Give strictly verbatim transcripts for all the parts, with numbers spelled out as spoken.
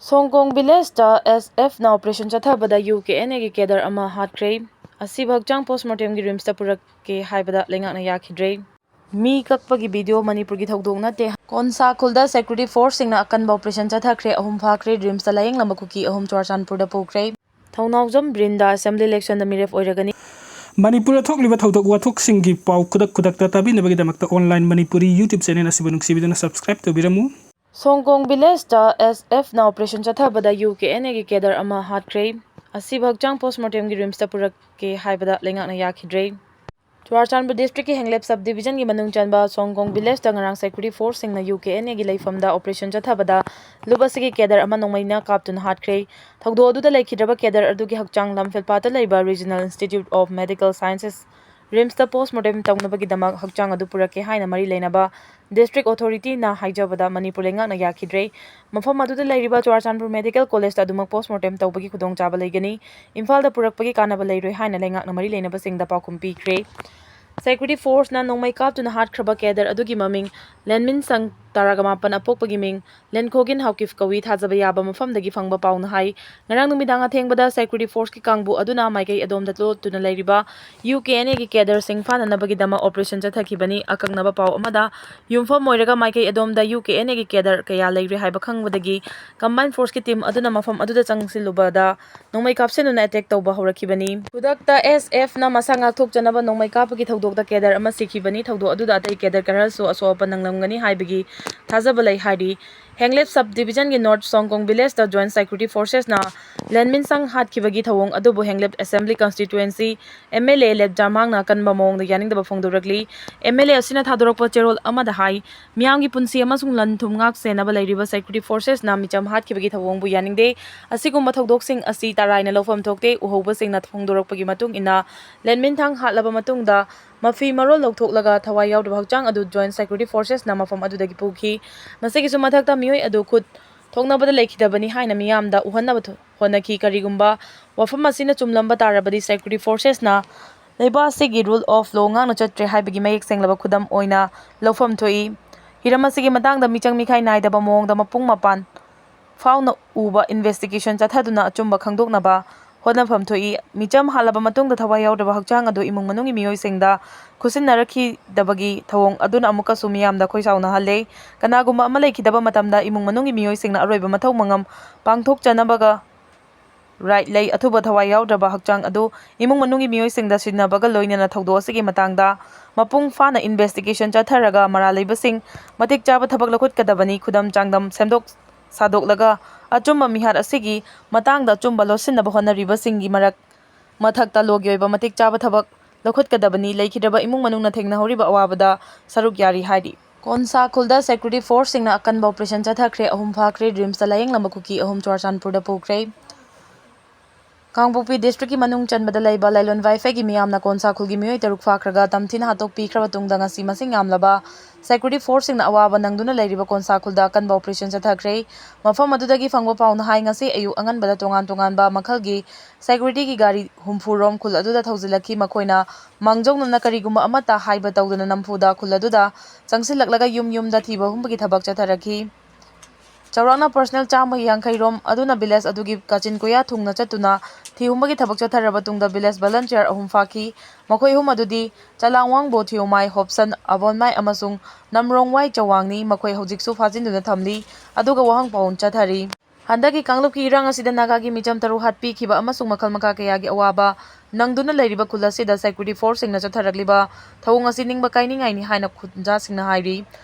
ꯁꯣꯡꯀꯣꯡ ꯚꯤꯂꯦꯖꯇ ꯑꯦꯁ ꯑꯦꯐꯅ operation ꯆꯠꯊꯕꯗ U K and ꯑꯦꯒꯤ cadre ꯑꯃ ꯍꯥꯠꯈ꯭ꯔꯦ꯫ ꯑꯁꯤꯕ ꯍꯛꯆꯥꯡ ꯄꯣꯁꯃꯣꯔꯇꯦꯝꯒꯤ ꯔꯤꯝꯁꯇ ꯄꯨꯔꯛꯀꯦ ꯍꯥꯏꯕꯗ ꯂꯩꯉꯥꯛꯅ ꯌꯥꯈꯤꯗ꯭ꯔꯦ꯫ ꯃꯤ ꯀꯛꯄꯒꯤ ꯚꯤꯗꯤꯑꯣ ꯃꯅꯤꯄꯨꯔꯒꯤ ꯊꯧꯗꯣꯛ ꯅꯠꯇꯦ꯫ ꯀꯣꯟꯁꯥ ꯈꯨꯜꯗ ꯁꯦꯀ꯭ꯌꯨꯔꯤꯇꯤ ꯐꯣꯔꯁꯁꯤꯡꯅ ꯑꯀꯟꯕ ꯑꯣꯄꯔꯦꯁꯟ ꯆꯠꯊꯈ꯭ꯔꯦ꯫ ꯑꯍꯨꯝ ꯐꯥꯈ꯭ꯔꯦ꯫ ꯔꯤꯝꯁꯇ ꯂꯥꯌꯦꯡꯂꯝꯕ ꯀꯨꯀꯤ ꯑꯍꯨꯝ ꯆꯨꯔꯥꯆꯥꯟꯄꯨꯔꯗ ꯄꯨꯈ꯭ꯔꯦ꯫ ꯊꯧꯅꯥꯎꯖꯝ ꯕ꯭ꯔꯤꯟꯗꯥ ꯑꯦꯁꯦꯝꯕ꯭ꯂꯤ ꯏꯂꯦꯛꯁꯟꯗ ꯃꯤꯔꯦꯞ ꯑꯣꯏꯔꯒꯅꯤ꯫ ꯃꯅꯤꯄꯨꯔꯗ ꯊꯣꯛꯂꯤꯕ ꯊꯧꯗꯣꯛ ꯋꯥꯊꯣꯛꯁꯤꯡꯒꯤ ꯄꯥꯎ ꯈꯨꯗꯛ ꯈꯨꯗꯛꯇ ꯇꯥꯕꯤꯅꯕꯒꯤꯗꯃꯛꯇ Online Manipuri YouTube channel ꯑꯁꯤꯕꯨ ꯅꯨꯡꯁꯤꯕꯤꯗꯨꯅ subscribe ꯇꯧꯕꯤꯔꯝꯃꯨ꯫ ꯁꯣꯡꯀꯣꯡ ꯚꯤꯂꯦꯖꯇ ꯑꯦꯁ ꯑꯦꯐꯅ ꯑꯣꯄꯔꯦꯁꯟ ꯆꯠꯊꯕꯗ ꯌꯨ ꯀꯦ ꯑꯦꯟ ꯑꯦꯒꯤ ꯀꯦꯗꯔ ꯑꯃ ꯍꯥꯠꯈ꯭ꯔꯦ꯫ ꯑꯁꯤꯕ ꯍꯛꯆꯥꯡ ꯄꯣꯁꯃꯣꯔꯇꯦꯝꯒꯤ ꯔꯤꯝꯁꯇ ꯄꯨꯔꯛꯀꯦ ꯍꯥꯏꯕꯗ ꯂꯩꯉꯥꯛꯅ ꯌꯥꯈꯤꯗ꯭ꯔꯦ꯫ ꯆꯨꯔꯥꯆꯥꯟꯄꯨꯔ ꯗꯤꯁꯇ꯭ꯔꯤꯛꯀꯤ ꯍꯦꯡꯂꯦꯞ ꯁꯕ ꯗꯤꯕꯤꯖꯟꯒꯤ ꯃꯅꯨꯡ ꯆꯟꯕ ꯁꯣꯡꯀꯣꯡ ꯚꯤꯂꯦꯖꯇ ꯉꯔꯥꯡ ꯁꯦꯀ꯭ꯌꯨꯔꯤꯇꯤ ꯐꯣꯔꯁꯁꯤꯡꯅ ꯌꯨ ꯀꯦ ꯑꯦꯟ ꯑꯦꯒꯤ ꯂꯩꯐꯝꯗ ꯑꯣꯄꯔꯦꯁꯟ ꯆꯠꯊꯕꯗ ꯂꯨꯞ ꯑꯁꯤꯒꯤ ꯀꯦꯗꯔ ꯑꯃ ꯅꯣꯡꯃꯩꯅ ꯀꯥꯞꯇꯨꯅ ꯍꯥꯠꯈ꯭ꯔꯦ꯫ ꯊꯧꯗꯣꯛ ꯑꯗꯨꯗ ꯂꯩꯈꯤꯗ꯭ꯔꯕ ꯀꯦꯗꯔ ꯑꯗꯨꯒꯤ ꯍꯛꯆꯥꯡ ꯂꯝꯐꯦꯜꯄꯥꯠꯇ ꯂꯩꯕ Regional Institute of Medical Sciences, ꯔꯤꯝꯁꯇ ꯄꯣꯁꯃꯣꯔꯇꯦꯝ ꯇꯧꯅꯕꯒꯤꯗꯃꯛ ꯍꯛꯆꯥꯡ ꯑꯗꯨ ꯄꯨꯔꯛꯀꯦ ꯍꯥꯏꯅ ꯃꯔꯤ ꯂꯩꯅꯕ ꯗꯤꯁꯇ꯭ꯔꯤꯛ ꯑꯣꯊꯣꯔꯤꯇꯤꯅ ꯍꯥꯏꯖꯕꯗ ꯃꯅꯤꯄꯨꯔ ꯂꯩꯉꯥꯛꯅ ꯌꯥꯈꯤꯗ꯭ꯔꯦ꯫ ꯃꯐꯝ ꯑꯗꯨꯗ ꯂꯩꯔꯤꯕ ꯆꯨꯔꯥꯆꯥꯟꯄꯨꯔ ꯃꯦꯗꯤꯀꯦꯜ ꯀꯣꯂꯦꯖꯇ ꯑꯗꯨꯃꯛ ꯄꯣꯁꯃꯣꯔꯇꯦꯝ ꯇꯧꯕꯒꯤ ꯈꯨꯗꯣꯡꯆꯥꯕ ꯂꯩꯒꯅꯤ꯫ ꯏꯝꯐꯥꯜꯗ ꯄꯨꯔꯛꯄꯒꯤ ꯀꯥꯟꯅꯕ ꯂꯩꯔꯣꯏ ꯍꯥꯏꯅ ꯂꯩꯉꯥꯛꯅ ꯃꯔꯤ ꯂꯩꯅꯕꯁꯤꯡꯗ ꯄꯥꯎꯈꯨꯝ ꯄꯤꯈ꯭ꯔꯦ꯫ ꯁꯦꯀ꯭ꯌꯨꯔꯤꯇꯤ ꯐꯣꯔꯁꯅ ꯅꯣꯡꯃꯩ ꯀꯥꯞꯇꯨꯅ ꯍꯥꯠꯈ꯭ꯔꯕ ꯀꯦꯗꯔ ꯑꯗꯨꯒꯤ ꯃꯃꯤꯡ ꯂꯦꯟꯃꯤꯟ ꯁꯪ, ꯇꯔꯥꯒ ꯃꯥꯄꯟ, ꯑꯄꯣꯛꯄꯒꯤ ꯃꯤꯡ ꯂꯦꯟꯈꯣꯒꯤꯟ ꯍꯥꯎꯀꯤꯐ ꯀꯧꯏ꯫ ꯊꯥꯖꯕ ꯌꯥꯕ ꯃꯐꯝꯗꯒꯤ ꯐꯪꯕ ꯄꯥꯎꯅ ꯍꯥꯏ, ꯉꯔꯥꯡ ꯅꯨꯃꯤꯗꯥꯡ ꯑꯊꯦꯡꯕꯗ ꯁꯦꯀ꯭ꯌꯨꯔꯤꯇꯤ ꯐꯣꯔꯁꯀꯤ ꯀꯥꯡꯕꯨ ꯑꯗꯨꯅ ꯃꯥꯏꯀꯩ ꯑꯗꯣꯝꯗ ꯂꯣꯠꯇꯨꯅ ꯂꯩꯔꯤꯕ ꯌꯨ ꯀꯦ ꯑꯦꯟ ꯑꯦꯒꯤ ꯀꯦꯗꯔꯁꯤꯡ ꯐꯥꯅꯅꯕꯒꯤꯗꯃꯛ ꯑꯣꯄꯔꯦꯁꯟ ꯆꯠꯊꯈꯤꯕꯅꯤ꯫ ꯑꯀꯛꯅꯕ ꯄꯥꯎ ꯑꯃꯗ ꯌꯨꯝꯐꯝ ꯑꯣꯏꯔꯒ ꯃꯥꯏꯀꯩ ꯑꯗꯣꯝꯗ ꯌꯨ ꯀꯦ ꯑꯦꯟ ꯑꯦꯒꯤ ꯀꯦꯗꯔ ꯀꯌꯥ ꯂꯩꯔꯦ ꯍꯥꯏꯕ ꯈꯪꯕꯗꯒꯤ ꯀꯝꯕꯥꯏꯟ ꯐꯣꯔꯁꯀꯤ ꯇꯤꯝ ꯑꯗꯨꯅ ꯃꯐꯝ ꯑꯗꯨꯗ ꯆꯪꯁꯤꯜꯂꯨꯕꯗ ꯅꯣꯡꯃꯩ ꯀꯥꯞꯁꯤꯟꯗꯨꯅ ꯑꯦꯇꯦꯛ ꯇꯧꯕ ꯍꯧꯔꯛꯈꯤꯕꯅꯤ꯫ ꯈꯨꯗꯛꯇ ꯑꯦꯁ ꯑꯦꯐꯅ ꯃꯁꯥ ꯉꯥꯛꯊꯣꯛꯆꯅꯕ ꯅꯣꯡꯃꯩ ꯀꯥꯞꯄꯒꯤ ꯊꯧꯗꯣꯛꯇ ꯀꯦꯗꯔ ꯑꯃ ꯁꯤꯈꯤꯕꯅꯤ꯫ ꯊꯧꯗꯣꯛ ꯑꯗꯨꯗ ꯑꯇꯩ ꯀꯦꯗꯔ ꯈꯔꯁꯨ ꯑꯁꯣꯛ ꯑꯄꯟ ꯅꯪꯂꯝꯒꯅꯤ ꯍꯥꯏꯕꯒꯤ ꯊꯥꯖꯕ ꯂꯩ ꯍꯥꯏꯔꯤ꯫ ꯍꯦꯡꯂꯦꯞ ꯁꯕ ꯗꯤꯕꯤꯖꯟꯒꯤ ꯅꯣꯔꯠ ꯁꯣꯡꯀꯣꯡ ꯚꯤꯂꯦꯖꯇ ꯖꯣꯏꯟꯠ ꯁꯦꯀ꯭ꯌꯨꯔꯤꯇꯤ ꯐꯣꯔꯁꯦꯁꯅ ꯂꯦꯟꯃꯤꯟꯁꯪ ꯍꯥꯠꯈꯤꯕꯒꯤ ꯊꯧꯑꯣꯡ ꯑꯗꯨꯕꯨ ꯍꯦꯡꯂꯦꯞ ꯑꯦꯁꯦꯝꯕ꯭ꯂꯤ ꯀꯟꯁꯇꯤꯇ꯭ꯌꯨꯑꯦꯟꯁꯤ ꯑꯦꯝ ꯑꯦꯜ ꯑꯦ ꯂꯦꯞꯖꯥꯃꯥꯡꯅ ꯑꯀꯟꯕ ꯃꯑꯣꯡꯗ ꯌꯥꯅꯤꯡꯗꯕ ꯐꯣꯡꯗꯣꯔꯛꯂꯤ꯫ ꯑꯦꯝ ꯑꯦꯜ ꯑꯦ ꯑꯁꯤꯅ ꯊꯥꯗꯣꯔꯛꯄ ꯆꯦꯔꯣꯜ ꯑꯃꯗ ꯍꯥꯏ, ꯃꯤꯌꯥꯝꯒꯤ ꯄꯨꯟꯁꯤ ꯑꯃꯁꯨꯡ ꯂꯟ ꯊꯨꯝ ꯉꯥꯛ ꯁꯦꯟꯅꯕ ꯂꯩꯔꯤꯕ ꯁꯦꯀ꯭ꯌꯨꯔꯤꯇꯤ ꯐꯣꯔꯁꯦꯁꯅ ꯃꯤꯆꯝ ꯍꯥꯠꯈꯤꯕꯒꯤ ꯊꯧꯑꯣꯡꯕꯨ ꯌꯥꯅꯤꯡꯗꯦ꯫ ꯑꯁꯤꯒꯨꯝꯕ ꯊꯧꯗꯣꯛꯁꯤꯡ ꯑꯁꯤ ꯇꯔꯥꯏꯅ ꯂꯧꯐꯝ ꯊꯣꯛꯇꯦ꯫ ꯎꯍꯧꯕꯁꯤꯡꯅ ꯐꯣꯡꯗꯣꯔꯛꯄꯒꯤ ꯃꯇꯨꯡ ꯏꯟꯅ, ꯂꯦꯟꯃꯤꯟꯊꯥꯡ ꯍꯥꯠꯂꯕ ꯃꯇꯨꯡꯗ ꯃꯐꯤ ꯃꯔꯣꯜ ꯂꯧꯊꯣꯛꯂꯒ ꯊꯋꯥꯏ ꯌꯥꯎꯗꯕ ꯍꯛꯆꯥꯡ ꯑꯗꯨ ꯖꯣꯏꯟꯠ ꯁꯦꯀ꯭ꯌꯨꯔꯤꯇꯤ ꯐꯣꯔꯁꯦꯁꯅ ꯃꯐꯝ ꯑꯗꯨꯗꯒꯤ ꯄꯨꯈꯤ꯫ ꯃꯁꯤꯒꯤꯁꯨ ꯃꯊꯛꯇ, ꯃꯤꯑꯣꯏ ꯑꯗꯨ ꯈꯨꯠ ꯊꯣꯛꯅꯕꯗ ꯂꯩꯈꯤꯗꯕꯅꯤ ꯍꯥꯏꯅ ꯃꯤꯌꯥꯝꯗ ꯎꯍꯟꯅꯕ ꯊꯣ-, ꯍꯣꯠꯅꯈꯤ꯫ ꯀꯔꯤꯒꯨꯝꯕ ꯋꯥꯐꯝ ꯑꯁꯤꯅ ꯆꯨꯝꯂꯝꯕ ꯇꯥꯔꯕꯗꯤ, ꯁꯦꯀ꯭ꯌꯨꯔꯤꯇꯤ ꯐꯣꯔꯁꯦꯁꯅ ꯂꯩꯕꯥꯛ ꯑꯁꯤꯒꯤ ꯔꯨꯜ ꯑꯣꯐ ꯂꯣ ꯉꯥꯛꯅ ꯆꯠꯇ꯭ꯔꯦ ꯍꯥꯏꯕꯒꯤ ꯃꯌꯦꯛ ꯁꯦꯡꯂꯕ ꯈꯨꯗꯝ ꯑꯣꯏꯅ ꯂꯧꯐꯝ ꯊꯣꯛꯏ꯫ ꯍꯤꯔꯝ ꯑꯁꯤꯒꯤ ꯃꯇꯥꯡꯗ ꯃꯤꯆꯪ ꯃꯤꯈꯥꯏ ꯅꯥꯏꯗꯕ ꯃꯑꯣꯡꯗ ꯃꯄꯨꯡ ꯃꯄꯥꯟ ꯐꯥꯎꯅ ꯎꯕ ꯏꯟꯚꯦꯁꯇꯤꯒꯦꯁꯟ ꯆꯠꯊꯗꯨꯅ ꯑꯆꯨꯝꯕ ꯈꯪꯗꯣꯛꯅꯕ ꯍꯣꯠꯅꯐꯝ ꯊꯣꯛꯏ꯫ ꯃꯤꯆꯝ ꯍꯥꯜꯂꯕ ꯃꯇꯨꯡꯗ ꯊꯋꯥꯏ ꯌꯥꯎꯗ꯭ꯔꯕ ꯍꯛꯆꯥꯡ ꯑꯗꯨ ꯏꯃꯨꯡ ꯃꯅꯨꯡꯒꯤ ꯃꯤꯑꯣꯏꯁꯤꯡꯗ ꯈꯨꯠꯁꯤꯟꯅꯔꯛꯈꯤꯗꯕꯒꯤ ꯊꯧꯑꯣꯡ ꯑꯗꯨꯅ ꯑꯃꯨꯛꯀꯁꯨ ꯃꯤꯌꯥꯝꯗ ꯈꯣꯏꯁꯥꯎꯅꯍꯜꯂꯦ꯫ ꯀꯅꯥꯒꯨꯝꯕ ꯑꯃ ꯂꯩꯈꯤꯗꯕ ꯃꯇꯝꯗ ꯏꯃꯨꯡ ꯃꯅꯨꯡꯒꯤ ꯃꯤꯑꯣꯏꯁꯤꯡꯅ ꯑꯔꯣꯏꯕ ꯃꯊꯧ ꯃꯉꯝ ꯄꯥꯡꯊꯣꯛꯆꯅꯕꯒ ꯔꯥꯏꯠ ꯂꯩ꯫ ꯑꯊꯨꯕ ꯊꯋꯥꯏ ꯌꯥꯎꯗ꯭ꯔꯕ ꯍꯛꯆꯥꯡ ꯑꯗꯨ ꯏꯃꯨꯡ ꯃꯅꯨꯡꯒꯤ ꯃꯤꯑꯣꯏꯁꯤꯡꯗ ꯁꯤꯟꯅꯕꯒ ꯂꯣꯏꯅꯅ ꯊꯧꯗꯣꯛ ꯑꯁꯤꯒꯤ ꯃꯇꯥꯡꯗ ꯃꯄꯨꯡ ꯐꯥꯅ ꯏꯟꯚꯦꯁꯇꯤꯒꯦꯁꯟ ꯆꯠꯊꯔꯒ ꯃꯔꯥꯜ ꯂꯩꯕꯁꯤꯡ ꯃꯇꯤꯛ ꯆꯥꯕ ꯊꯕꯛ ꯂꯧꯈꯠꯀꯗꯕꯅꯤ꯫ ꯈꯨꯗꯝ ꯆꯥꯡꯗꯝ ꯁꯦꯝꯗꯣꯛ ꯁꯥꯗꯣꯛꯂꯒ ꯑꯆꯨꯝꯕ ꯃꯤꯍꯥꯠ ꯑꯁꯤꯒꯤ ꯃꯇꯥꯡꯗ ꯑꯆꯨꯝꯕ ꯂꯣꯠꯁꯤꯟꯅꯕ ꯍꯣꯠꯅꯔꯤꯕꯁꯤꯡꯒꯤ ꯃꯔꯛ ꯃꯊꯛꯇ ꯂꯣꯒꯤ ꯑꯣꯏꯕ ꯃꯇꯤꯛ ꯆꯥꯕ ꯊꯕꯛ ꯂꯧꯈꯠꯀꯗꯕꯅꯤ꯫ ꯂꯩꯈꯤꯗ꯭ꯔꯕ ꯏꯃꯨꯡ ꯃꯅꯨꯡꯅ ꯊꯦꯡꯅꯍꯧꯔꯤꯕ ꯑꯋꯥꯕꯗ ꯁꯔꯨꯛ ꯌꯥꯔꯤ ꯍꯥꯏꯔꯤ꯫ ꯀꯣꯟꯁꯥ ꯈꯨꯜꯗ ꯁꯦꯀ꯭ꯌꯨꯔꯤꯇꯤ ꯐꯣꯔꯁꯁꯤꯡꯅ ꯑꯀꯟꯕ ꯑꯣꯄꯔꯦꯁꯟ ꯆꯠꯊꯈ꯭ꯔꯦ꯫ ꯑꯍꯨꯝ ꯐꯥꯈ꯭ꯔꯦ꯫ ꯔꯤꯝꯁꯇ ꯂꯥꯌꯦꯡꯂꯝꯕ ꯀꯨꯀꯤ ꯑꯍꯨꯝ ꯆꯨꯔꯥꯆꯥꯟꯄꯨꯔꯗ ꯄꯨꯈ꯭ꯔꯦ꯫ ꯀꯥꯡꯄꯣꯛꯄꯤ ꯗꯤꯁꯇ꯭ꯔꯤꯛꯀꯤ ꯃꯅꯨꯡ ꯆꯟꯕꯗ ꯂꯩꯕ ꯂꯥꯏꯂꯣꯟ ꯋꯥꯏꯐꯩꯒꯤ ꯃꯤꯌꯥꯝꯅ ꯀꯣꯟꯁꯥ ꯈꯨꯜꯒꯤ ꯃꯤꯑꯣꯏ ꯇꯔꯨꯛ ꯐꯥꯈ꯭ꯔꯒ ꯇꯝꯊꯤꯅ ꯍꯥꯠꯇꯣꯛꯄꯤꯈ꯭ꯔꯕ ꯇꯨꯡꯗ ꯉꯁꯤ ꯃꯁꯤꯡ ꯌꯥꯝꯂꯕ ꯁꯦꯀ꯭ꯌꯨꯔꯤꯇꯤ ꯐꯣꯔꯁꯁꯤꯡꯅ ꯑꯋꯥꯕ ꯅꯪꯗꯨꯅ ꯂꯩꯔꯤꯕ ꯀꯣꯟꯁꯥ ꯈꯨꯜꯗ ꯑꯀꯟꯕ ꯑꯣꯄꯔꯦꯁꯟ ꯆꯠꯊꯈ꯭ꯔꯦ꯫ ꯃꯐꯝ ꯑꯗꯨꯗꯒꯤ ꯐꯪꯕ ꯄꯥꯎꯅ ꯍꯥꯏ, ꯉꯁꯤ ꯑꯌꯨꯛ ꯑꯉꯟꯕꯗ ꯇꯣꯉꯥꯟ ꯇꯣꯉꯥꯟꯕ ꯃꯈꯜꯒꯤ ꯁꯦꯀ꯭ꯌꯨꯔꯤꯇꯤꯒꯤ ꯒꯥꯔꯤ ꯍꯨꯝꯐꯨ ꯔꯣꯝ ꯈꯨꯜ ꯑꯗꯨꯗ ꯊꯧꯖꯤꯜꯂꯛꯈꯤ꯫ ꯃꯈꯣꯏꯅ ꯃꯥꯡꯖꯧꯅꯅ ꯀꯔꯤꯒꯨꯝꯕ ꯑꯃꯠꯇ ꯍꯥꯏꯕ ꯇꯧꯗꯅ ꯅꯝꯐꯨꯗ ꯈꯨꯜ ꯑꯗꯨꯗ ꯆꯪꯁꯤꯜꯂꯛꯂꯒ ꯌꯨꯝ ꯌꯨꯝꯗ ꯊꯤꯕ ꯍꯨꯝꯕꯒꯤ ꯊꯕꯛ ꯆꯠꯊꯔꯛꯈꯤ꯫ ꯆꯥꯎꯔꯥꯛꯅ ꯄꯔꯁꯅꯦꯜ ꯆꯥꯝꯃ ꯌꯥꯡꯈꯩ ꯔꯣꯝ ꯑꯗꯨꯅ ꯚꯤꯂꯦꯖ ꯑꯗꯨꯒꯤ ꯀꯥꯆꯤꯟ ꯀꯣꯌꯥ ꯊꯨꯡꯅ ꯆꯠꯇꯨꯅ ꯊꯤ ꯍꯨꯝꯕꯒꯤ ꯊꯕꯛ ꯆꯠꯊꯔꯕ ꯇꯨꯡꯗ ꯚꯤꯂꯦꯖ ꯚꯣꯂꯟꯇꯤꯌꯔ ꯑꯍꯨꯝ ꯐꯥꯈꯤ꯫ ꯃꯈꯣꯏ ꯑꯍꯨꯝ ꯑꯗꯨꯗꯤ ꯆꯂꯥꯡꯋꯥꯡꯕꯣ ꯊꯤꯌꯣꯃꯥꯏ ꯍꯣꯞꯁꯟ ꯑꯕꯣꯟꯃꯥꯏ ꯑꯃꯁꯨꯡ ꯅꯝꯔꯣꯡꯋꯥꯏ ꯆꯋꯥꯡꯅꯤ꯫ ꯃꯈꯣꯏ ꯍꯧꯖꯤꯛꯁꯨ ꯐꯥꯖꯤꯟꯗꯨꯅ ꯊꯝꯂꯤ, ꯑꯗꯨꯒ ꯋꯥꯍꯪ ꯄꯥꯎꯈꯨꯝ ꯆꯠꯊꯔꯤ꯫ ꯍꯟꯗꯛꯀꯤ ꯀꯥꯡꯂꯨꯞꯀꯤ ꯏꯔꯥꯡ ꯑꯁꯤꯗ ꯅꯥꯒꯥꯒꯤ ꯃꯤꯆꯝ ꯇꯔꯨꯛ ꯍꯥꯠꯄꯤꯈꯤꯕ ꯑꯃꯁꯨꯡ ꯃꯈꯜ ꯃꯈꯥ ꯀꯌꯥꯒꯤ ꯑꯋꯥꯕ ꯅꯪꯗꯨꯅ ꯂꯩꯔꯤꯕ ꯈꯨꯜ ꯑꯁꯤꯗ ꯁꯦꯀ꯭ꯌꯨꯔꯤꯇꯤ ꯐꯣꯔꯁꯁꯤꯡꯅ ꯆꯠꯊꯔꯛꯂꯤꯕ ꯊꯧꯑꯣꯡ ꯑꯁꯤ ꯅꯤꯡꯕ ꯀꯥꯏꯅꯤꯡꯉꯥꯏꯅꯤ ꯍꯥꯏꯅ ꯈꯨꯟꯖꯥꯁꯤꯡꯅ ꯍꯥꯏꯔꯤ꯫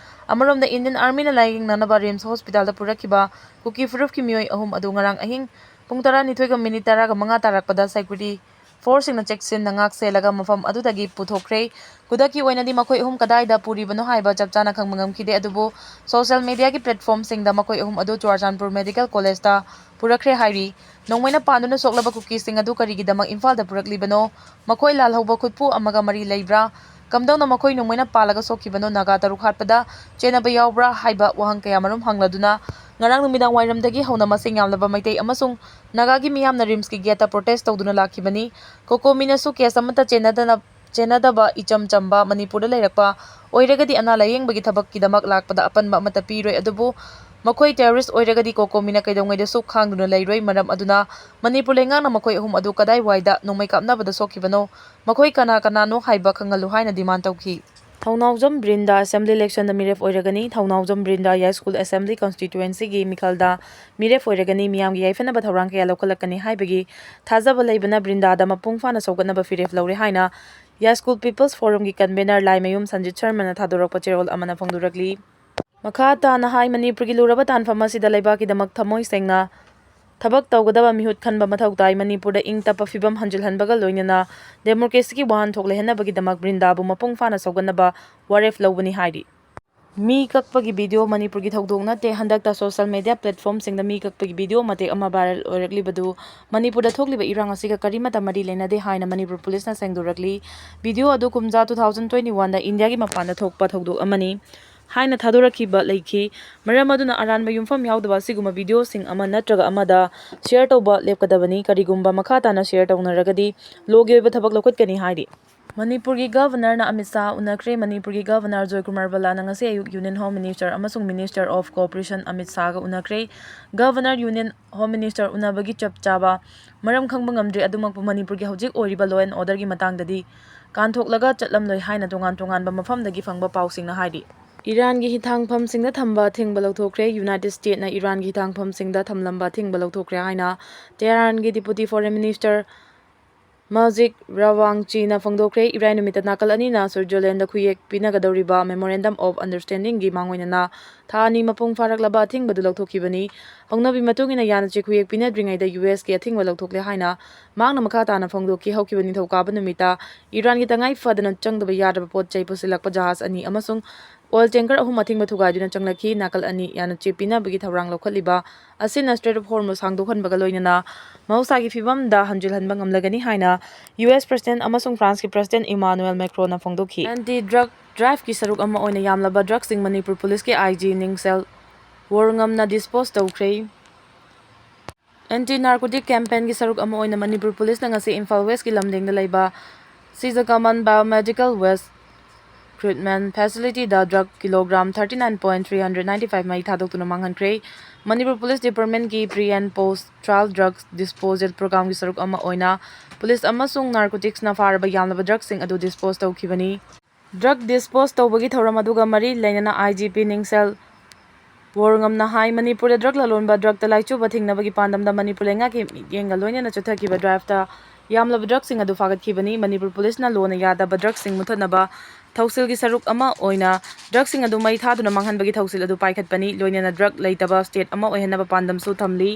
ꯑꯃꯔꯣꯝꯗ, ꯏꯟꯗꯤꯌꯟ ꯑꯥꯔꯃꯤꯅ ꯂꯥꯌꯦꯡꯅꯅꯕ ꯔꯤꯝꯁ ꯍꯣꯁꯄꯤꯇꯥꯜꯗ ꯄꯨꯔꯛꯈꯤꯕ ꯀꯨꯀꯤ ꯐꯨꯔꯨꯞꯀꯤ ꯃꯤꯑꯣꯏ ꯑꯍꯨꯝ ꯑꯗꯨ ꯉꯔꯥꯡ ꯑꯍꯤꯡ ꯄꯨꯡ ꯇꯔꯥꯅꯤꯊꯣꯏꯒ ꯃꯤꯅꯤꯠ ꯇꯔꯥꯒ ꯃꯉꯥ ꯇꯥꯔꯛꯄꯗ ꯁꯦꯀ꯭ꯌꯨꯔꯤꯇꯤ ꯐꯣꯔꯁꯁꯤꯡꯅ ꯆꯦꯛꯁꯤꯟꯅ ꯉꯥꯛ ꯁꯦꯜꯂꯒ ꯃꯐꯝ ꯑꯗꯨꯗꯒꯤ ꯄꯨꯊꯣꯛꯈ꯭ꯔꯦ꯫ ꯈꯨꯗꯛꯀꯤ ꯑꯣꯏꯅꯗꯤ ꯃꯈꯣꯏ ꯑꯍꯨꯝ ꯀꯗꯥꯏꯗ ꯄꯨꯔꯤꯕꯅꯣ ꯍꯥꯏꯕ ꯆꯞ ꯆꯥꯅ ꯈꯪꯕ ꯉꯝꯈꯤꯗꯦ, ꯑꯗꯨꯕꯨ ꯁꯣꯁꯤꯌꯦꯜ ꯃꯤꯗꯤꯌꯥꯒꯤ ꯄ꯭ꯂꯦꯠꯐꯣꯔꯝꯁꯤꯡꯗ ꯃꯈꯣꯏ ꯑꯍꯨꯝ ꯑꯗꯨ ꯆꯨꯔꯥꯆꯥꯟꯄꯨꯔ ꯃꯦꯗꯤꯀꯦꯜ ꯀꯣꯂꯦꯖꯇ ꯄꯨꯔꯛꯈ꯭ꯔꯦ ꯍꯥꯏꯔꯤ꯫ ꯅꯣꯡꯃꯩꯅ ꯄꯥꯟꯗꯨꯅ ꯁꯣꯛꯂꯕ ꯀꯨꯀꯤꯁꯤꯡ ꯑꯗꯨ ꯀꯔꯤꯒꯤꯗꯃꯛ ꯏꯝꯐꯥꯜꯗ ꯄꯨꯔꯛꯂꯤꯕꯅꯣ? ꯃꯈꯣꯏ ꯂꯥꯜꯍꯧꯕ ꯈꯨꯠꯄꯨ ꯑꯃꯒ ꯃꯔꯤ ꯂꯩꯕ꯭ꯔꯥ? ꯀꯝꯗꯧꯅ ꯃꯈꯣꯏ ꯅꯣꯡꯃꯩꯅ ꯄꯥꯜꯂꯒ ꯁꯣꯛꯈꯤꯕꯅꯣ? ꯅꯥꯒꯥ ꯇꯔꯨꯛ ꯍꯥꯠꯄꯗ ꯆꯦꯟꯅꯕ ꯌꯥꯎꯕ꯭ꯔꯥ ꯍꯥꯏꯕ ꯋꯥꯍꯪ ꯀꯌꯥ ꯃꯔꯨꯝ ꯍꯪꯂꯗꯨꯅ ꯉꯔꯥꯡ ꯅꯨꯃꯤꯗꯥꯡ ꯋꯥꯏꯔꯝꯗꯒꯤ ꯍꯧꯅ ꯃꯁꯤꯡ ꯌꯥꯝꯂꯕ ꯃꯩꯇꯩ ꯑꯃꯁꯨꯡ ꯅꯥꯒꯥꯒꯤ ꯃꯤꯌꯥꯝꯅ ꯔꯤꯝꯁꯀꯤ ꯒꯦꯠꯇ ꯄ꯭ꯔꯣꯇꯦꯁ ꯇꯧꯗꯨꯅ ꯂꯥꯛꯈꯤꯕꯅꯤ꯫ ꯀꯣꯀꯣꯃꯤꯅꯁꯨ ꯀꯦꯁ ꯑꯃꯠꯇ ꯆꯦꯟꯅꯗꯅ, ꯆꯦꯟꯅꯗꯕ ꯏꯆꯝ ꯆꯝꯕ ꯃꯅꯤꯄꯨꯔꯗ ꯂꯩꯔꯛꯄ ꯑꯣꯏꯔꯒꯗꯤ ꯑꯅꯥ ꯂꯥꯌꯦꯡꯕꯒꯤ ꯊꯕꯛꯀꯤꯗꯃꯛ ꯂꯥꯛꯄꯗ ꯑꯄꯟꯕ ꯑꯃꯠꯇ ꯄꯤꯔꯣꯏ, ꯑꯗꯨꯕꯨ ꯃꯈꯣꯏ terrorist ꯑꯣꯏꯔꯒꯗꯤ ꯀꯣꯀꯣꯃꯤꯅ ꯀꯩꯗꯧꯉꯩꯗꯁꯨ ꯈꯥꯡꯗꯨꯅ ꯂꯩꯔꯣꯏ꯫ ꯃꯔꯝ ꯑꯗꯨꯅ ꯃꯅꯤꯄꯨꯔ ꯂꯩꯉꯥꯛꯅ ꯃꯈꯣꯏ ꯑꯍꯨꯝ ꯑꯗꯨ ꯀꯗꯥꯏꯋꯥꯏꯗ ꯅꯣꯡꯃꯩ ꯀꯥꯞꯅꯕꯗ ꯁꯣꯛꯈꯤꯕꯅꯣ, ꯃꯈꯣꯏ ꯀꯅꯥ ꯀꯅꯥꯅꯣ ꯍꯥꯏꯕ ꯈꯪꯍꯜꯂꯨ ꯍꯥꯏꯅ demand ꯇꯧꯈꯤ꯫ ꯊꯧꯅꯥꯎꯖꯝ ꯕ꯭ꯔꯤꯟꯗꯥ assembly election ꯗ ꯃꯤꯔꯦꯞ ꯑꯣꯏꯔꯒꯅꯤ꯫ ꯊꯧꯅꯥꯎꯖꯝ ꯕ꯭ꯔꯤꯟꯗꯥ ꯌꯥꯏꯁ꯭ꯀꯨꯜ assembly constituency ꯒꯤ ꯃꯤꯈꯜꯗ ꯃꯤꯔꯦꯞ ꯑꯣꯏꯔꯒꯅꯤ꯫ ꯃꯤꯌꯥꯝꯒꯤ ꯌꯥꯏꯐꯅꯕ ꯊꯧꯔꯥꯡ ꯀꯌꯥ ꯂꯧꯈꯠꯂꯛꯀꯅꯤ ꯍꯥꯏꯕꯒꯤ ꯊꯥꯖꯕ ꯂꯩꯕꯅ ꯕ꯭ꯔꯤꯟꯗꯥꯗ ꯃꯄꯨꯡ ꯐꯥꯅ ꯁꯧꯒꯠꯅꯕ ꯐꯤꯔꯦꯞ ꯂꯧꯔꯦ ꯍꯥꯏꯅ ꯌꯥꯏꯁ꯭ꯀꯨꯜ People's Forum ꯒꯤ convener ꯂꯥꯏꯃꯌꯨꯝ ꯁꯟꯖꯤꯠ ꯁꯔꯃꯅ ꯊꯥꯗꯣꯔꯛꯄ ꯆꯦꯔꯣꯜ ꯑꯃꯅ ꯐꯣꯡꯗꯣꯔꯛꯂꯤ꯫ ꯃꯈꯥ ꯇꯥꯅ ꯍꯥꯏ, ꯃꯅꯤꯄꯨꯔꯒꯤ ꯂꯨꯔꯕ ꯇꯥꯟꯐꯝ ꯑꯁꯤꯗ ꯂꯩꯕꯥꯛꯀꯤꯗꯃꯛ ꯊꯃꯣꯏ ꯁꯦꯡꯅ ꯊꯕꯛ ꯇꯧꯒꯗꯕ ꯃꯤꯍꯨꯠ ꯈꯟꯕ ꯃꯊꯧ ꯇꯥꯏ꯫ ꯃꯅꯤꯄꯨꯔꯗ ꯏꯪ ꯇꯞꯄ ꯐꯤꯕꯝ ꯍꯟꯖꯤꯜꯍꯟꯕꯒ ꯂꯣꯏꯅꯅ democracy ꯒꯤ ꯋꯥꯍꯟꯊꯣꯛ ꯂꯩꯍꯟꯅꯕꯒꯤꯗꯃꯛ ꯕ꯭ꯔꯤꯟꯗꯥꯕꯨ ꯃꯄꯨꯡ ꯐꯥꯅ ꯁꯧꯒꯠꯅꯕ ꯋꯥꯔꯦꯞ ꯂꯧꯕꯅꯤ ꯍꯥꯏꯔꯤ꯫ ꯃꯤ ꯀꯛꯄꯒꯤ video ꯃꯅꯤꯄꯨꯔꯒꯤ ꯊꯧꯗꯣꯛ ꯅꯠꯇꯦ꯫ ꯍꯟꯗꯛꯇ social media platform ꯁꯤꯡꯗ ꯃꯤ ꯀꯛꯄꯒꯤ video ꯃꯇꯦꯛ ꯑꯃ viral ꯑꯣꯏꯔꯛꯂꯤꯕꯗꯨ ꯃꯅꯤꯄꯨꯔꯗ ꯊꯣꯛꯂꯤꯕ ꯏꯔꯥꯡ ꯑꯁꯤꯒ ꯀꯔꯤꯃꯠꯇ ꯃꯔꯤ ꯂꯩꯅꯗꯦ ꯍꯥꯏꯅ ꯃꯅꯤꯄꯨꯔ ꯄꯨꯂꯤꯁꯅ ꯁꯦꯡꯗꯣꯔꯛꯂꯤ꯫ Video ꯑꯗꯨ ꯀꯨꯝꯖꯥ two thousand twenty one ꯗ ꯏꯟꯗꯤꯌꯥꯒꯤ ꯃꯄꯥꯟꯗ ꯊꯣꯛꯄ ꯊꯧꯗꯣꯛ ꯑꯃꯅꯤ ꯍꯥꯏꯅ ꯊꯥꯗꯣꯔꯛꯈꯤꯕ ꯂꯩꯈꯤ꯫ ꯃꯔꯝ ꯑꯗꯨꯅ ꯑꯔꯥꯟꯕ ꯌꯨꯝꯐꯝ ꯌꯥꯎꯗꯕ ꯑꯁꯤꯒꯨꯝꯕ video ꯁꯤꯡ ꯑꯃ ꯅꯠꯇ꯭ꯔꯒ ꯑꯃꯗ share ꯇꯧꯕ ꯂꯦꯞꯀꯗꯕꯅꯤ꯫ ꯀꯔꯤꯒꯨꯝꯕ ꯃꯈꯥ ꯇꯥꯅ share ꯇꯧꯅꯔꯒꯗꯤ law ꯒꯤ ꯑꯣꯏꯕ ꯊꯕꯛ ꯂꯧꯈꯠꯀꯅꯤ ꯍꯥꯏꯔꯤ꯫ ꯃꯅꯤꯄꯨꯔꯒꯤ Governor ꯅ ꯑꯃꯤꯠ ꯁꯥꯍ ꯎꯅꯈ꯭ꯔꯦ꯫ ꯃꯅꯤꯄꯨꯔꯒꯤ Governor ꯖꯣꯏꯀꯨꯃꯥꯔ ꯕꯂꯥꯅ ꯉꯁꯤ ꯑꯌꯨꯛ Union Home Minister ꯑꯃꯁꯨꯡ Minister of Cooperation Amit ꯁꯥꯍꯒ ꯎꯅꯈ꯭ꯔꯦ꯫ Governor Union Home Minister ꯎꯅꯕꯒꯤ ꯆꯞ ꯆꯥꯕ ꯃꯔꯝ ꯈꯪꯕ ꯉꯝꯗ꯭ꯔꯤ꯫ ꯑꯗꯨꯃꯛꯄꯨ ꯃꯅꯤꯄꯨꯔꯒꯤ ꯍꯧꯖꯤꯛ ꯑꯣꯏꯔꯤꯕ law and order ꯒꯤ ꯃꯇꯥꯡꯗꯗꯤ ꯀꯥꯟꯊꯣꯛꯂꯒ ꯆꯠꯂꯝꯂꯣꯏ ꯍꯥꯏꯅ ꯇꯣꯉꯥꯟ ꯇꯣꯉꯥꯟꯕ ꯃꯐꯝꯗꯒꯤ ꯐꯪꯕ ꯄꯥꯎꯁꯤꯡꯅ ꯍꯥꯏꯔꯤ꯫ ꯏꯔꯥꯟꯒꯤ ꯍꯤꯊꯥꯡꯐꯝꯁꯤꯡꯗ ꯊꯝꯕ ꯑꯊꯤꯡꯕ ꯂꯧꯊꯣꯛꯈ꯭ꯔꯦ꯫ United States ꯅ ꯏꯔꯥꯟꯒꯤ ꯍꯤꯊꯥꯡꯐꯝꯁꯤꯡꯗ ꯊꯝꯂꯝꯕ ꯑꯊꯤꯡꯕ ꯂꯧꯊꯣꯛꯈ꯭ꯔꯦ ꯍꯥꯏꯅ ꯇꯦꯍꯔꯥꯟꯒꯤ Deputy Foreign Minister ꯃꯥꯖꯤꯛ ꯔꯥꯋꯥꯡꯆꯤꯅ ꯐꯣꯡꯗꯣꯛꯈ꯭ꯔꯦ꯫ ꯏꯔꯥꯏ ꯅꯨꯃꯤꯠꯇ ꯅꯥꯀꯜ ꯑꯅꯤꯅ ꯁ꯭ꯋꯤꯠꯖꯔꯂꯦꯟꯗ ꯈꯨꯌꯦꯛ ꯄꯤꯅꯒꯗꯧꯔꯤꯕ Memorandum of Understanding ꯒꯤ ꯃꯥꯡꯑꯣꯏꯅꯅ ꯊꯥ ꯑꯅꯤ ꯃꯄꯨꯡ ꯐꯥꯔꯛꯂꯕ ꯑꯊꯤꯡꯕꯗꯨ ꯂꯧꯊꯣꯛꯈꯤꯕꯅꯤ꯫ ꯍꯧꯅꯕꯤ ꯃꯇꯨꯡ ꯏꯟꯅ ꯌꯥꯅꯆꯦ ꯈꯨꯌꯦꯛ ꯄꯤꯅꯗ꯭ꯔꯤꯉꯩꯗ ꯌꯨ ꯑꯦꯁ ꯀꯤ ꯑꯊꯤꯡꯕ ꯂꯧꯊꯣꯛꯂꯦ ꯍꯥꯏꯅ ꯃꯍꯥꯛꯅ ꯃꯈꯥ ꯇꯥꯅ ꯐꯣꯡꯗꯣꯛꯈꯤ꯫ ꯍꯧꯈꯤꯕ ꯅꯤꯡꯊꯧꯀꯥꯕ ꯅꯨꯃꯤꯠꯇ ꯏꯔꯥꯟꯒꯤ ꯇꯉꯥꯏ ꯐꯗꯅ ꯆꯪꯗꯕ ꯌꯥꯗ꯭ꯔꯕ ꯄꯣꯠ ꯆꯩ ꯄꯨꯁꯤꯜꯂꯛꯄ ꯖꯍꯥꯖ ꯑꯅꯤ ꯑꯃꯁꯨꯡ oil tanker ꯑꯍꯨꯝ ꯑꯊꯤꯡꯕ ꯊꯨꯒꯥꯏꯗꯨꯅ ꯆꯪꯂꯛꯈꯤ꯫ ꯅꯥꯀꯜ ꯑꯅꯤ ꯌꯥꯅꯆꯦ ꯄꯤꯅꯕꯒꯤ ꯊꯧꯔꯥꯡ ꯂꯧꯈꯠꯂꯤꯕ ꯑꯁꯤꯅ Strait of Hormuz ꯍꯥꯡꯗꯣꯛꯍꯟꯕꯒ ꯂꯣꯏꯅꯅ ꯃꯍꯧꯁꯥꯒꯤ ꯐꯤꯕꯝꯗ ꯍꯟꯖꯤꯜꯍꯟꯕ ꯉꯝꯂꯒꯅꯤ ꯍꯥꯏꯅ ꯌꯨ ꯑꯦꯁ President ꯑꯃꯁꯨꯡ ꯐ꯭ꯔꯥꯟꯁꯀꯤ President Emmanuel Macron ꯅ ꯐꯣꯡꯗꯣꯛꯈꯤ꯫ Anti drug drive ꯀꯤ ꯁꯔꯨꯛ ꯑꯃ ꯑꯣꯏꯅ ꯌꯥꯝꯂꯕ drug ꯁꯤꯡ ꯃꯅꯤꯄꯨꯔ ꯄꯨꯂꯤꯁꯀꯤ ꯑꯥꯏ ꯖꯤ ꯅꯤꯡꯁꯦꯜ ꯋꯣꯔꯉꯝꯅ dispose ꯇꯧꯈ꯭ꯔꯦ꯫ Anti narcotic campaign ꯒꯤ ꯁꯔꯨꯛ ꯑꯃ ꯑꯣꯏꯅ ꯃꯅꯤꯄꯨꯔ ꯄꯨꯂꯤꯁꯅ ꯉꯁꯤ ꯏꯝꯐꯥꯜ West ꯀꯤ ꯂꯝꯗꯤꯡꯗ ꯂꯩꯕ ꯁꯤꯖꯀꯃꯟ Biomedical Waste treatment facility ꯗ drug kilogram thirty nine point three hundred ninety five ꯃꯩ ꯊꯥꯗꯣꯛꯇꯨꯅ ꯃꯥꯡꯍꯟꯈ꯭ꯔꯦ꯫ ꯃꯅꯤꯄꯨꯔ Police Department ꯀꯤ pre and post trial drug disposal program ꯒꯤ ꯁꯔꯨꯛ ꯑꯃ ꯑꯣꯏꯅ police ꯑꯃꯁꯨꯡ narcotics ꯅ ꯐꯥꯔꯕ ꯌꯥꯝꯂꯕ drug ꯁꯤꯡ ꯑꯗꯨ dispose ꯇꯧꯈꯤꯕꯅꯤ꯫ Drug dispose ꯇꯧꯕꯒꯤ ꯊꯧꯔꯝ ꯑꯗꯨꯒ ꯃꯔꯤ ꯂꯩꯅꯅ I G P ꯅꯤꯡꯁꯦꯜ ꯋꯣꯔꯉꯝꯅ ꯍꯥꯏ, ꯃꯅꯤꯄꯨꯔꯗ drug ꯂꯂꯣꯟꯕ, drug ꯇ ꯂꯥꯏꯆꯨꯕ ꯊꯤꯡꯅꯕꯒꯤ ꯄꯥꯟꯗꯝꯗ ꯃꯅꯤꯄꯨꯔ ꯂꯩꯉꯥꯛꯀꯤ ꯃꯤꯠꯌꯦꯡꯒ ꯂꯣꯏꯅꯅ ꯆꯠꯊꯈꯤꯕ drive ꯇ ꯌꯥꯝꯂꯕ drug ꯁꯤꯡ ꯑꯗꯨ ꯐꯥꯒꯠꯈꯤꯕꯅꯤ꯫ ꯃꯅꯤꯄꯨꯔ police ꯅ ꯂꯣꯅ ꯌꯥꯗꯕ drug ꯁꯤꯡ ꯃꯨꯠꯊꯠꯅꯕ ꯊꯧꯁꯤꯜꯒꯤ ꯁꯔꯨꯛ ꯑꯃ ꯑꯣꯏꯅ drug ꯁꯤꯡ ꯑꯗꯨ ꯃꯩ ꯊꯥꯗꯨꯅ ꯃꯥꯡꯍꯟꯕꯒꯤ ꯊꯧꯁꯤꯜ ꯑꯗꯨ ꯄꯥꯏꯈꯠꯄꯅꯤ꯫ ꯂꯣꯏꯅꯅ drug ꯂꯩꯇꯕ state ꯑꯃ ꯑꯣꯏꯍꯟꯅꯕ ꯄꯥꯟꯗꯝꯁꯨ ꯊꯝꯂꯤ꯫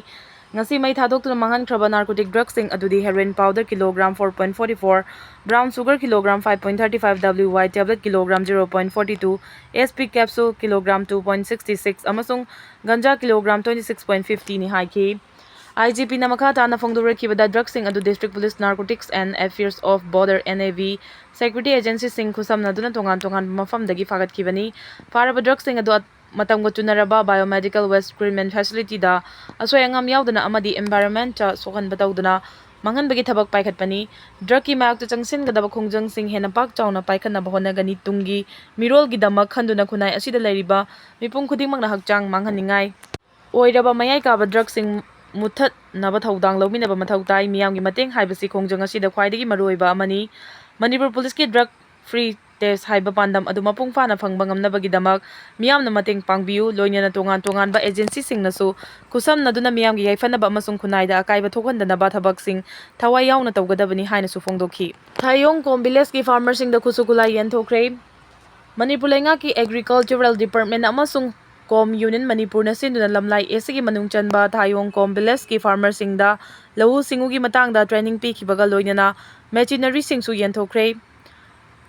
ꯉꯁꯤ ꯃꯩ ꯊꯥꯗꯣꯛꯇꯨꯅ ꯃꯥꯡꯍꯟꯈ꯭ꯔꯕ narcotic drug ꯁꯤꯡ ꯑꯗꯨꯗꯤ heroin powder kilogram four point forty four, brown sugar kilogram five point thirty five, W Y tablet kilogram zero point forty two, S P capsule kilogram two point sixty six ꯑꯃꯁꯨꯡ ganja kilogram twenty six point fifty ꯅꯤ ꯍꯥꯏꯈꯤ꯫ I G P ꯅ ꯃꯈꯥ ꯇꯥꯅ ꯐꯣꯡꯗꯣꯔꯛꯈꯤꯕꯗ, drug ꯁꯤꯡ ꯑꯗꯨ District Police Narcotics and Affairs of Border, N A V, security agency ꯁꯤꯡ ꯈꯨꯠꯁꯝꯅꯗꯨꯅ ꯇꯣꯉꯥꯟ ꯇꯣꯉꯥꯟꯕ ꯃꯐꯝꯗꯒꯤ ꯐꯥꯒꯠꯈꯤꯕꯅꯤ꯫ ꯐꯥꯔꯕ drug ꯁꯤꯡ ꯑꯗꯨ ꯃꯇꯝꯒ ꯆꯨꯅꯔꯕ biometrical waste treatment facility ꯗ ꯑꯁꯣꯏ ꯑꯉꯥꯝ ꯌꯥꯎꯗꯅ ꯑꯃꯗꯤ environment ꯇ ꯁꯣꯛꯍꯟꯕ ꯇꯧꯗꯅ ꯃꯥꯡꯍꯟꯕꯒꯤ ꯊꯕꯛ ꯄꯥꯏꯈꯠꯄꯅꯤ꯫ Drug ꯀꯤ ꯃꯥꯌꯣꯛꯇ ꯆꯪꯁꯤꯟꯒꯗꯕ ꯈꯣꯡꯖꯪꯁꯤꯡ ꯍꯦꯟꯅ ꯄꯥꯛ ꯆꯥꯎꯅ ꯄꯥꯏꯈꯠꯅꯕ ꯍꯣꯠꯅꯒꯅꯤ꯫ ꯇꯨꯡꯒꯤ ꯃꯤꯔꯣꯜꯒꯤꯗꯃꯛ ꯈꯟꯗꯨꯅ ꯈꯨꯟꯅꯥꯏ ꯑꯁꯤꯗ ꯂꯩꯔꯤꯕ ꯃꯤꯄꯨꯝ ꯈꯨꯗꯤꯡꯃꯛꯅ ꯍꯛꯆꯥꯡ ꯃꯥꯡꯍꯟꯅꯤꯡꯉꯥꯏ ꯑꯣꯏꯔꯕ ꯃꯌꯥꯏ ꯀꯥꯕ drug ꯁꯤꯡ ꯃꯨꯠꯊꯠꯅꯕ ꯊꯧꯗꯥꯡ ꯂꯧꯃꯤꯟꯅꯕ ꯃꯊꯧ ꯇꯥꯏ꯫ ꯃꯤꯌꯥꯝꯒꯤ ꯃꯇꯦꯡ ꯍꯥꯏꯕꯁꯤ ꯈꯣꯡꯖꯪ ꯑꯁꯤꯗ ꯈ꯭ꯋꯥꯏꯗꯒꯤ ꯃꯔꯨꯑꯣꯏꯕ ꯑꯃꯅꯤ꯫ ꯃꯅꯤꯄꯨꯔ police ꯀꯤ drug free test ꯍꯥꯏꯕ ꯄꯥꯟꯗꯝ ꯑꯗꯨ ꯃꯄꯨꯡ ꯐꯥꯅ ꯐꯪꯕ ꯉꯝꯅꯕꯒꯤꯗꯃꯛ ꯃꯤꯌꯥꯝꯅ ꯃꯇꯦꯡ ꯄꯥꯡꯕꯤꯌꯨ꯫ ꯂꯣꯏꯅꯅ ꯇꯣꯉꯥꯟ ꯇꯣꯉꯥꯟꯕ agency ꯁꯤꯡꯅꯁꯨ ꯈꯨꯠꯁꯝꯅꯗꯨꯅ ꯃꯤꯌꯥꯝꯒꯤ ꯌꯥꯏꯐꯅꯕ ꯑꯃꯁꯨꯡ ꯈꯨꯟꯅꯥꯏꯗ ꯑꯀꯥꯏꯕ ꯊꯣꯛꯍꯟꯗꯅꯕ ꯊꯕꯛꯁꯤꯡ ꯊꯋꯥꯏ ꯌꯥꯎꯅ ꯇꯧꯒꯗꯕꯅꯤ ꯍꯥꯏꯅꯁꯨ ꯐꯣꯡꯗꯣꯛꯈꯤ꯫ ꯊꯥꯌꯣꯡ ꯀꯣꯝ village ꯀꯤ farmer ꯁꯤꯡꯗ ꯈꯨꯠꯁꯨ ꯈꯨꯠꯂꯥꯏ ꯌꯦꯟꯊꯣꯛꯈ꯭ꯔꯦ꯫ ꯃꯅꯤꯄꯨꯔ ꯂꯩꯉꯥꯛꯀꯤ Agricultural Department ꯑꯃꯁꯨꯡ ꯀꯣꯝ Union ꯃꯅꯤꯄꯨꯔꯅ ꯁꯤꯟꯗꯨꯅ ꯂꯝꯂꯥꯏ ꯑꯦꯁꯤꯒꯤ ꯃꯅꯨꯡ ꯆꯟꯕ ꯊꯥꯌꯣꯡ ꯀꯣꯝ village ꯀꯤ farmer ꯁꯤꯡꯗ ꯂꯧꯎ ꯁꯤꯡꯎꯒꯤ ꯃꯇꯥꯡꯗ training ꯄꯤꯈꯤꯕꯒ ꯂꯣꯏꯅꯅ machinery ꯁꯤꯡꯁꯨ ꯌꯦꯟꯊꯣꯛꯈ꯭ꯔꯦ꯫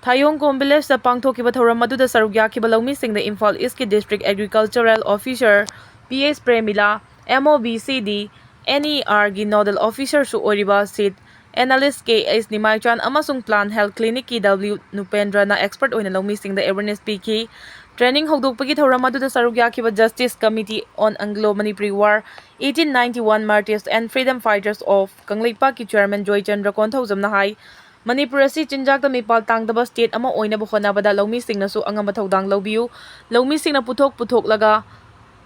ꯊꯥꯌꯣꯡ ꯀꯣꯝ village ꯇ ꯄꯥꯡꯊꯣꯛꯈꯤꯕ ꯊꯧꯔꯝ ꯑꯗꯨꯗ ꯁꯔꯨꯛ ꯌꯥꯈꯤꯕ ꯂꯧꯃꯤꯁꯤꯡꯗ ꯏꯝꯐꯥꯜ East ꯀꯤ District Agricultural Officer P H ꯄ꯭ꯔꯦꯃꯤꯂꯥ, M O B C D, N E R ꯒꯤ nodal officer ꯁꯨ ꯑꯣꯏꯔꯤꯕ seed analyst K H ꯅꯤꯃꯥꯏꯆꯥꯟ ꯑꯃꯁꯨꯡ Plant Health Clinic ꯀꯤ W ꯅꯨꯄꯦꯟꯗ꯭ꯔꯅ expert ꯑꯣꯏꯅ ꯂꯧꯃꯤꯁꯤꯡꯗ awareness ꯄꯤꯈꯤ꯫ Training ꯍꯧꯗꯣꯛꯄꯒꯤ ꯊꯧꯔꯝ ꯑꯗꯨꯗ ꯁꯔꯨꯛ ꯌꯥꯈꯤꯕ Justice Committee on Anglo Manipuri War, eighteen ninety-one Martyrs and Freedom Fighters of ꯀꯪꯂꯩꯄꯥꯛꯀꯤ chairman ꯖꯣꯏꯆꯟꯗ꯭ꯔ ꯀꯣꯟꯊꯧꯖꯝꯅ ꯍꯥꯏ, ꯃꯅꯤꯄꯨꯔ ꯑꯁꯤ ꯆꯤꯟꯖꯥꯛꯇ ꯃꯤꯄꯥꯜ ꯇꯥꯡꯗꯕ state ꯑꯃ ꯑꯣꯏꯅꯕ ꯍꯣꯠꯅꯕꯗ ꯂꯧꯃꯤꯁꯤꯡꯅꯁꯨ ꯑꯉꯝꯕ ꯊꯧꯗꯥꯡ ꯂꯧꯕꯤꯌꯨ꯫ ꯂꯧꯃꯤꯁꯤꯡꯅ ꯄꯨꯊꯣꯛ ꯄꯨꯊꯣꯛꯂꯒ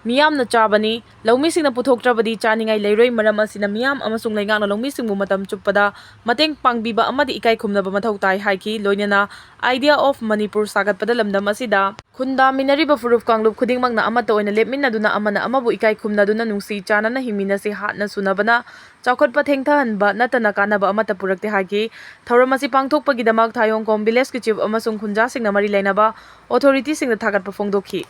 ꯃꯤꯌꯥꯝꯅ ꯆꯥꯕꯅꯤ꯫ ꯂꯧꯃꯤꯁꯤꯡꯅ ꯄꯨꯊꯣꯛꯇ꯭ꯔꯕꯗꯤ ꯆꯥꯅꯤꯡꯉꯥꯏ ꯂꯩꯔꯣꯏ꯫ ꯃꯔꯝ ꯑꯁꯤꯅ ꯃꯤꯌꯥꯝ ꯑꯃꯁꯨꯡ ꯂꯩꯉꯥꯛꯅ ꯂꯧꯃꯤꯁꯤꯡꯕꯨ ꯃꯇꯝ ꯆꯨꯞꯄꯗ ꯃꯇꯦꯡ ꯄꯥꯡꯕꯤꯕ ꯑꯃꯗꯤ ꯏꯀꯥꯏ ꯈꯨꯝꯅꯕ ꯃꯊꯧ ꯇꯥꯏ ꯍꯥꯏꯈꯤ꯫ ꯂꯣꯏꯅꯅ Idea of Manipur ꯁꯥꯒꯠꯄꯗ ꯂꯝꯗꯝ ꯑꯁꯤꯗ ꯈꯨꯟꯗꯥꯃꯤꯟꯅꯔꯤꯕ ꯐꯨꯔꯨꯞ ꯀꯥꯡꯂꯨꯞ ꯈꯨꯗꯤꯡꯃꯛꯅ ꯑꯃꯠꯇ ꯑꯣꯏꯅ ꯂꯦꯞꯃꯤꯟꯅꯗꯨꯅ ꯑꯃꯅ ꯑꯃꯕꯨ ꯏꯀꯥꯏ ꯈꯨꯝꯅꯗꯨꯅ ꯅꯨꯡꯁꯤ ꯆꯥꯟꯅꯅ ꯍꯤꯡꯃꯤꯟꯅꯁꯤ꯫ ꯍꯥꯠꯅ ꯁꯨꯅꯕꯅ ꯆꯥꯎꯈꯠꯄ ꯊꯦꯡꯊꯍꯟꯕ ꯅꯠꯇꯅ ꯀꯥꯟꯅꯕ ꯑꯃꯠꯇ ꯄꯨꯔꯛꯇꯦ ꯍꯥꯏꯈꯤ꯫ ꯊꯧꯔꯝ ꯑꯁꯤ ꯄꯥꯡꯊꯣꯛꯄꯒꯤꯗꯃꯛ ꯊꯥꯌꯣꯡꯈꯣꯝ village ꯀꯤ chief ꯑꯃꯁꯨꯡ ꯈꯨꯟꯖꯥꯁꯤꯡꯅ ꯃꯔꯤ ꯂꯩꯅꯕ authority ꯁꯤꯡꯗ ꯊꯥꯒꯠꯄ ꯐꯣꯡꯗꯣꯛꯈꯤ꯫